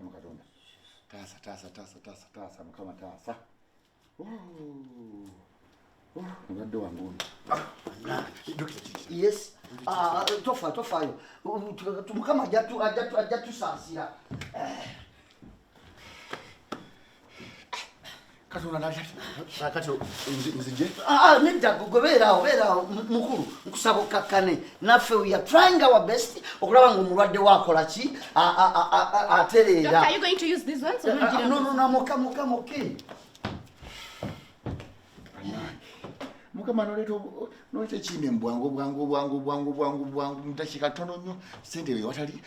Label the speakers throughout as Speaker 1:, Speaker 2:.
Speaker 1: Mukama Katonda. Taasa, taasa, taasa, taasa, taasa, Mukama taasa. Mulwadde wange ono. Ah,
Speaker 2: yes. Ah, tofa, tofaayo. Mukama ajja tusaasira.
Speaker 1: Katonda kati nzije.
Speaker 2: Ah, nedda, gwe beeraawo, beeraawo mukulu, nkusaba okkakkane naffe. We are trying our best okulaba nga omulwadde waakola ki, atereera.
Speaker 3: Are you going to use these ones?
Speaker 2: No, no, no, muka, muka, muke.
Speaker 1: Mukama noleeta ekiyimbe mu bwangu bwangu bwangu bwangu bwangu bwangu, mu dakiika ntono nnyo, sente we watali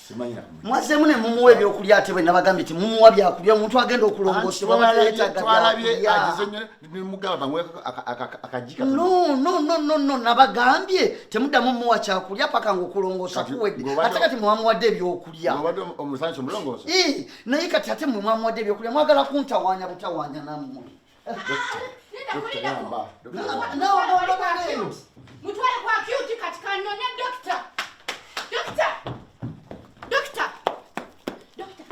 Speaker 1: simanyi na.
Speaker 2: Mwazeemu ne mumuwa ebyokulya, ate bwe nabagambye ti mumuwa byakulya, omuntu agenda okulongoosebwa bateetaaga
Speaker 1: Twalabye
Speaker 2: byakulya.
Speaker 1: agize nnyo nemugamba bamuweko akajika.
Speaker 2: No, no, no, no, no, nabagambye temuddamu muwa kyakulya paka nga okulongoosa
Speaker 1: Kati
Speaker 2: kuwedde.
Speaker 1: ng'obadde
Speaker 2: Ate kati mwamuwadde ebyokulya.
Speaker 1: Obadde omusanyusa omulongoosa.
Speaker 2: Eh, naye kati ate mwe mwamuwadde ebyokulya, mwagala kuntawaanya butawaanya nammwe.
Speaker 1: Dokita, yamba. Dokita, yamba.
Speaker 2: No, no, no, no, no.
Speaker 3: Mutwale ku acute kati kanone doctor. Doctor. Doctor. Doctor.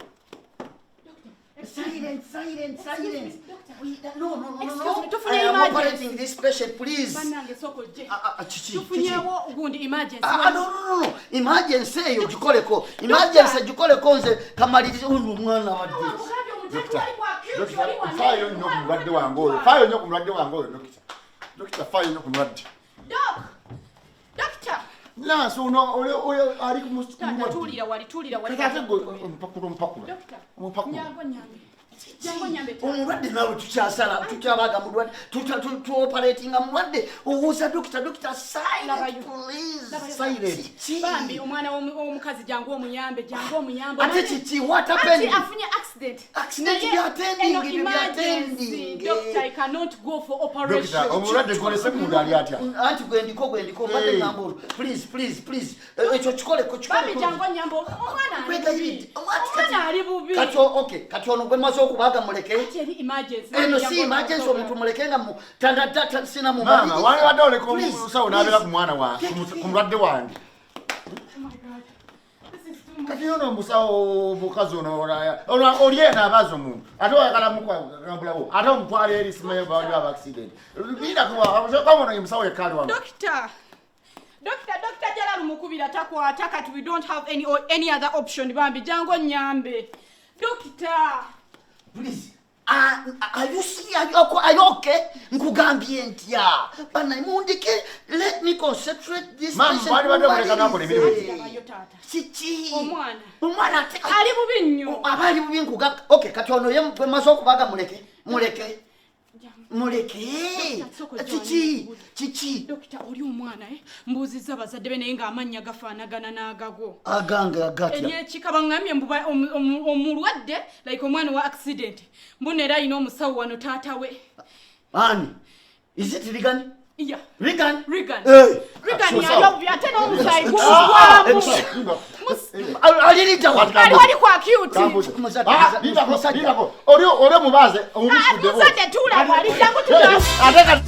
Speaker 2: Silence, silence, silence.
Speaker 3: Doctor.
Speaker 2: No, no, no, no,
Speaker 3: Excuse
Speaker 2: no.
Speaker 3: me, tufunye
Speaker 2: I am
Speaker 3: emergency.
Speaker 2: operating this patient, please.
Speaker 3: Bannange, sooka ojje.
Speaker 2: Ah, ah, kiki, kiki?
Speaker 3: Tufunyewo gundi emergency.
Speaker 2: Ah, no, no, no, no. Emergency eyo gikoleko. Emergency gikoleko, nze kamalirize uno omwana wadde.
Speaker 1: Dokita, dokita, faayo nnyo ku mulwadde wange oyo, faayo nnyo ku mulwadde wange oyo. Dokita, dokita, faayo nnyo ku mulwadde.
Speaker 3: Doc. Doctor.
Speaker 1: Nansi ono oyo ali ku
Speaker 3: Taata,
Speaker 1: mulwadde.
Speaker 3: tuulira wali, tuulira wali.
Speaker 1: Kati ate gwe omupakula, omupakula.
Speaker 3: Doctor.
Speaker 1: Omupakula.
Speaker 3: Nyangu nyambe. Jangu nyambe taata.
Speaker 2: Omulwadde naawe tukyasala, tukyabaga mulwadde, tuoperatinga mulwadde, obuuza dokita, dokita, silent,
Speaker 3: Labayo.
Speaker 2: please.
Speaker 3: Labayo.
Speaker 2: Silent. Kiki?
Speaker 3: Bambi omwana w'omukazi, jangu omuyambe, jangu omuyambe.
Speaker 2: Ate kiki? What
Speaker 3: Ati
Speaker 2: happened?
Speaker 3: afunye accident.
Speaker 2: Accident
Speaker 3: Naye
Speaker 2: by'attending,
Speaker 3: eno
Speaker 2: ebyo
Speaker 3: emergency.
Speaker 2: by'attending.
Speaker 3: Doctor, I cannot go for operation.
Speaker 1: Dokita, omulwadde gwolese munda ali atya?
Speaker 2: Anti gwendiko, gwendiko, mbadde
Speaker 1: Hey.
Speaker 2: ngamba olwo, please, please, please. Ekyo kikoleko,
Speaker 3: Bambi,
Speaker 2: kikoleko.
Speaker 3: jangu onyambe, omwana ali bubi.
Speaker 2: Kwegayiridde.
Speaker 3: Omwana ali bubi.
Speaker 2: Kati okay, kati ono gwe maze okubaaga muleke.
Speaker 3: Ati eri emergency.
Speaker 2: Eno si
Speaker 3: Jangu
Speaker 2: emergency,
Speaker 3: onyambe.
Speaker 2: omuntu muleke nga sina.
Speaker 1: Maama, wandibadde oleka omusawo n'abeera ku mwana wange, ku mulwadde wange.
Speaker 3: Oh my God. This is too much.
Speaker 1: Kati ono omusawo omukazi ono ono oli eno abaza omuntu, ate oyagala mukambulawo, ate omutwala eri simanyi bawali aba accident. Lindako ye musawo yekka ali wano.
Speaker 3: Doctor. Doctor, Doctor Jalal mukubira takwata, kati we don't have any other option. Bambi, jangu onyambe. Doctor.
Speaker 2: Please. Ah, are you see, are you okay? Nkugambye ntya? Bana mundike, let me concentrate this
Speaker 1: Ma'am,
Speaker 2: patient.
Speaker 1: wandibadde omuleka n'akola emirimu gye.
Speaker 3: Labayo taata.
Speaker 2: Kiki?
Speaker 3: Omwana.
Speaker 2: Omwana ate
Speaker 3: Ali bubi nnyo.
Speaker 2: Aba ali bubi nkuga. Okay, kati ono ye gwe maze okubaga muleke. Muleke.
Speaker 3: Jangu.
Speaker 2: Muleke.
Speaker 3: Doctor, sooka
Speaker 2: Kiki?
Speaker 3: ojje.
Speaker 2: Kiki?
Speaker 3: Dokita, oli omwana, eh? Mbuuzizza abazadde be naye ng'amannya gafaanagana n'agago.
Speaker 2: Agange agatya?
Speaker 3: Eryekika baŋŋambye mbu omulwadde, like omwana wa accident, mbu era alina omusawo wano, taata we.
Speaker 2: Ani? Is it Regan?
Speaker 3: Ya.
Speaker 2: Regan?
Speaker 3: Regan.
Speaker 2: Eh.
Speaker 3: Regan.
Speaker 1: Musawo.
Speaker 3: Yali obubi ate n'omusaayi
Speaker 2: Ah,
Speaker 3: gumugwamu.
Speaker 2: Alirita wa?
Speaker 3: Ali wali ku acute.
Speaker 2: Musajja,
Speaker 1: Ah, lindako,
Speaker 2: musajja.
Speaker 1: lindako. Oli omubaze omubikudde.
Speaker 3: Musajja, tuula wali, jangu tula.
Speaker 1: Ate kati